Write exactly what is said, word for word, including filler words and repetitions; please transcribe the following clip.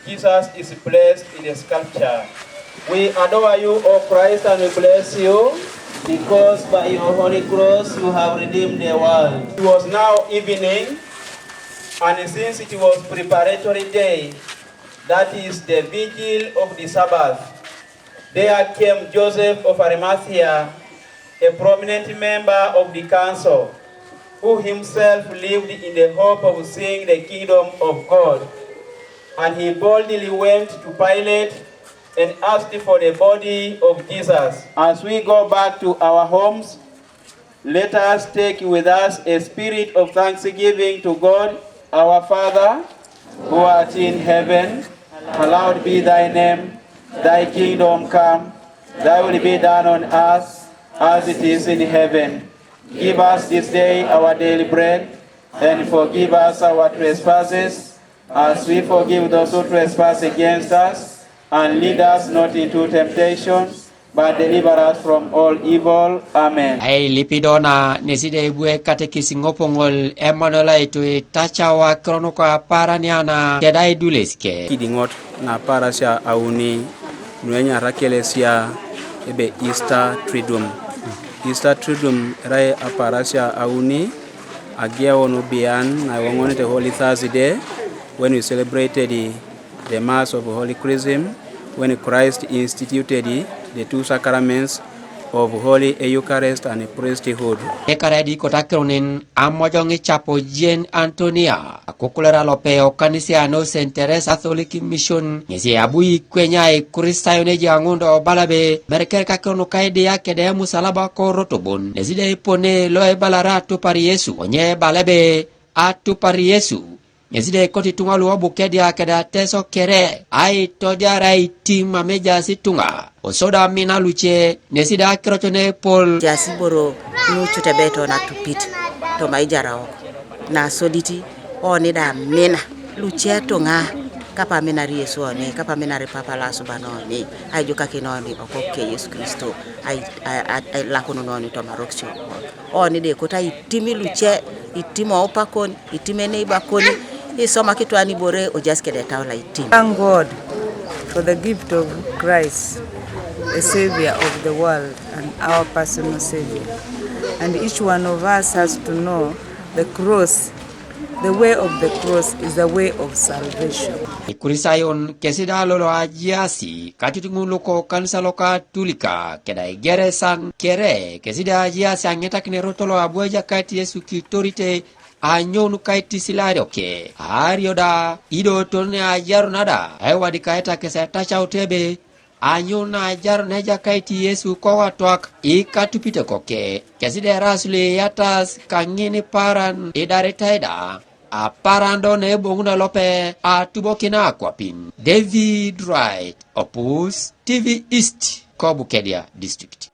Jesus is blessed in the sculpture. We adore you, O Christ, and we bless you because by your holy cross you have redeemed the world. It was now evening, and since it was preparatory day, that is the vigil of the Sabbath, there came Joseph of Arimathea, a prominent member of the council, who himself lived in the hope of seeing the kingdom of God. And he boldly went to Pilate and asked for the body of Jesus. As we go back to our homes, let us take with us a spirit of thanksgiving to God, our Father, who art in heaven. Hallowed be thy name. Thy kingdom come. Thy will be done on earth as it is in heaven. Give us this day our daily bread, and forgive us our trespasses, as we forgive those who trespass against us. And lead us not into temptation, but deliver us from all evil. Amen. Ai lipido na neside ibue katekis ŋopongol Emanuel aitu itacawa kironoko aparaniana kedai duleske. Kidiŋot na aparasia auni nuenyara kelesia ebe Easter Triduum. Easter Triduum erai aparasia auni ageun bian na iwoŋonete Holy Thursday, when we celebrated the Mass of Holy Chrism, when Christ instituted the two sacraments of Holy Eucharist and Priesthood. Ekaraidi kotakironin amojoŋ icapo Jane Antonia, akukulera lope okanisiano Saint Teresa Catholic Mission, ŋesi abu ikwenya Ikristayon ejaŋun do balabe, mereker kakironu kaidia kede emusalaba korotobon, nesi de ipone lo ebalara atupar Yesu, konye balabe atupar Yesu. Ŋesi de ikot ituŋa luobu kedia keda Teso kere, aitodiar aitim amejaas ituŋa, kosodi amina luce, ŋesi de akirot nepol. Ejaas iboro nucut ebe tona atupit toma ijaraok nasodit oni da amina luce ituŋa, kape aminar Yesu oni, kape aminar Papa loasuban oni, aijukakin oni Okoke Yesu Kristo, ai- ai- ai- ailakunun oni toma arokisio. Oni de kota itim luce, itim oupakon, itim eneibakon, isoma kitwan ibore ojas kede etau lo itim. Thank God for the gift of Christ, the Savior of the world and our personal Savior. And each one of us has to know the cross. The way of the cross is the way of salvation. Ikristayon kesi da lolo ajiasi katitiŋun loko kanisa loka Katolika keda Igeresan kere kesi da ajiasi aŋetakin erot lo abu Ejakait Yesu kitorite anyoun kaitisilario ke. Aario da ido toni ajaru nada aiwadikaeta kes etacaut ebe anyoun ajaru na Ejakait Yesu kowatwak ikatupite koke. Kesi da eras luiyatas kaŋin paran idaritai da. Aparan do na eboŋuno lope atubokina akwapin. David Wright, Opus, T V East, Kobukedia District.